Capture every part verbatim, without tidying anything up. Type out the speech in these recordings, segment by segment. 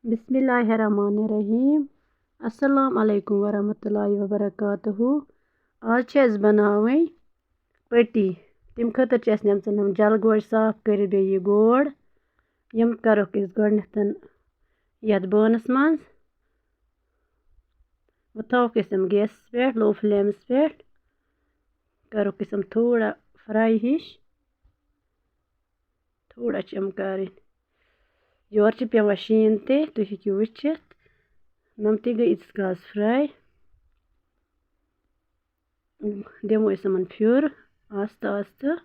بسم اللہ الرحمن الرحیم۔ السلام علیکم ورحمۃ اللہ وبرکاتہ۔ آز چھِ اَسہِ بَناوٕنۍ پٔٹی۔ تَمہِ خٲطرٕ چھِ اَسہِ نِمژٕ یِم جَلہٕ گوجہِ صاف کٔرِتھ، بیٚیہِ یہِ گوڈ۔ یِم کَرُکھ أسۍ گۄڈٕنٮ۪تھ یَتھ بانَس منٛز۔ وۄنۍ تھاوَکھ أسۍ یِم گیسَس پٮ۪ٹھ، لو فلیمَس پٮ۪ٹھ۔ کَرُکھ أسۍ یِم تھوڑا فراے ہِش۔ تھوڑا چھِ یِم کَرٕنۍ۔ یورٕ چھِ پٮ۪وان شیٖن تہِ، تُہۍ ہیٚکِو وٕچھِتھ۔ یِم تہِ گٔے ییٖتِس کالَس فراے۔ دِمو أسۍ یِمَن پھیُر آستہٕ آستہٕ۔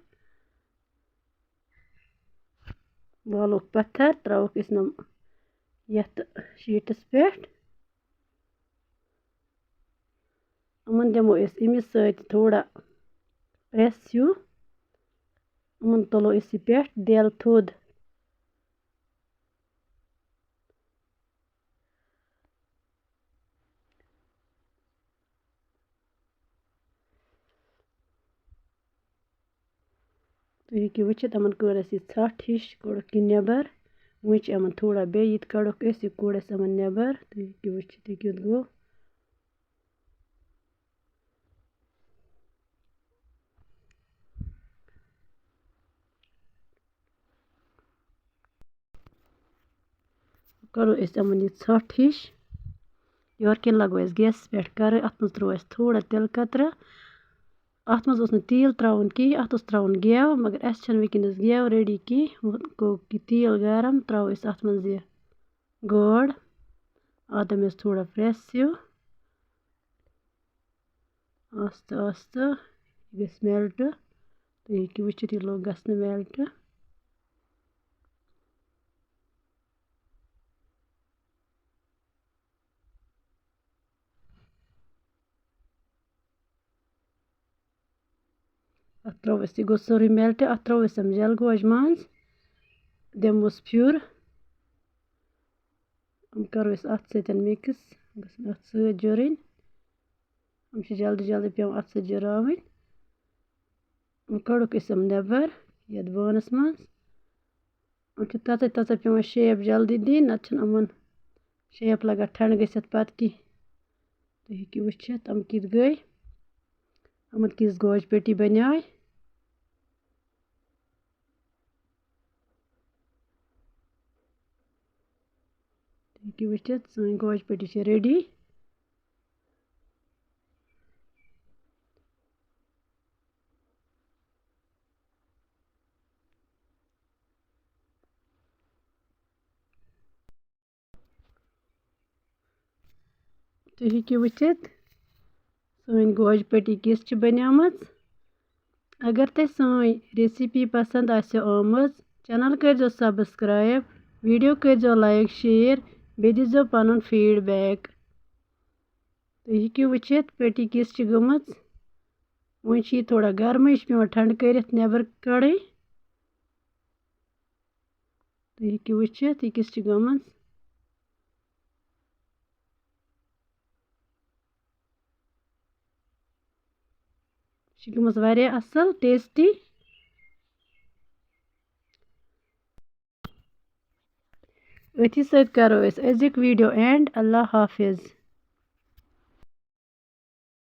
والوکھ پَتھر، ترٛاووکھ أسۍ یِم یَتھ شیٖٹَس پٮ۪ٹھ۔ یِمَن دِمو أسۍ اَمہِ سۭتۍ تھوڑا پرٛٮ۪س ہیوٗ۔ یِمَن تُلو أسۍ یہِ پٮ۪ٹھ دٮ۪ل تھوٚد۔ تُہۍ ہیٚکِو وٕچھِتھ، یِمَن کٔر اَسہِ یہِ ژھَٹھ ہِش، کوٚڑُکھ یہِ نٮ۪بَر۔ وۄنۍ چھِ یِمَن تھوڑا بیٚیہِ یہِ تہِ کَڑوکھ أسۍ، یہِ کوٚڑ اَسہِ یِمَن نٮ۪بَر۔ تُہۍ ہیٚکِو وٕچھِتھ، یہِ کیُتھ گوٚو۔ کَرو أسۍ یِمَن یہِ ژھَٹھ ہِش۔ یورٕ کِنۍ لَگو أسۍ گیسَس پٮ۪ٹھ کَرٕنۍ۔ اَتھ منٛز ترٛوو اَسہِ تھوڑا تِلہٕ قطرٕ۔ اَتھ منٛز اوس نہٕ تیٖل ترٛاوُن کِہیٖنۍ، اَتھ اوس ترٛاوُن گٮ۪و، مگر اَسہِ چھَنہٕ وٕنکیٚنَس گٮ۪و ریڈی کِہیٖنۍ۔ وۄنۍ گوٚو یہِ تیٖل گرم، ترٛاوو أسۍ اَتھ منٛز یہِ گوڈ۔ اَتھ دِمو أسۍ تھوڑا پرٛٮ۪س ہیوٗ۔ آستہٕ آستہٕ، یہِ گژھِ میلٹ۔ تُہۍ ہیٚکِو وٕچھِتھ، یہِ لوٚگ گژھنہٕ میلٹ۔ اَتھ ترٛوو اَسہِ، یہِ گوٚو سورُے میلٹ، اَتھ ترٛوو اَسہِ یِم جَلہٕ گوجہِ منٛز، دِموس پھیُر۔ یِم کَرو أسۍ اَتھ سۭتۍ مِکٕس، گژھن اَتھ سۭتۍ جُرٕنۍ۔ یِم چھِ جلدی جلدی پٮ۪وان اَتھ سۭتۍ جُراوٕنۍ۔ وۄنۍ کَڑوکھ أسۍ یِم نٮ۪بَر یَتھ بانَس منٛز۔ یِم چھِ تَژَے تَژَے پٮ۪وان شیپ جلدی دِنۍ، نَتہٕ چھِنہٕ یِمَن شیپ لَگان ٹھنٛڈ گٔژھِتھ پَتہٕ کینٛہہ۔ تُہۍ ہیٚکِو وٕچھِتھ، یِم کِتھ گٔے، یِمَن کِژھ گوجہِ پٔٹی بَنیٛاے۔ تُہۍ ہیٚکِو وٕچھِتھ، سٲنۍ گوجہِ پٔٹی چھِ ریڈی۔ تُہۍ ہیٚکِو وٕچھِتھ، سٲنۍ گوجہِ پٔٹی کِژھ چھِ بَنیمٕژ۔ اگر تۄہہِ سٲنۍ ریسیپی پسنٛد آسہِ آمٕژ، چینل کٔرۍزیو سبسکرایب، ویڈیو کٔرۍزیو لایک، شیئر، بیٚیہِ دیٖزیو پنُن فیڈبیک۔ تُہۍ ہیٚکِو وٕچھِتھ، پٔٹی کِژھ چھِ گٔمٕژ۔ وۄنۍ چھِ یہِ تھوڑا گرمٕے، یہِ چھِ پٮ۪وان ٹھنٛڈٕ کٔرِتھ نٮ۪بر کڑٕنۍ۔ تُہۍ ہیٚکِو وٕچھِتھ، یہِ کِژھ چھِ گٔمٕژ۔ یہِ چھِ گٔمٕژ واریاہ اَصٕل، ٹیسٹی۔ أتھی سۭتۍ کرو أسۍ أزیُک ویڈیو اینڈ۔ اللہ حافظ۔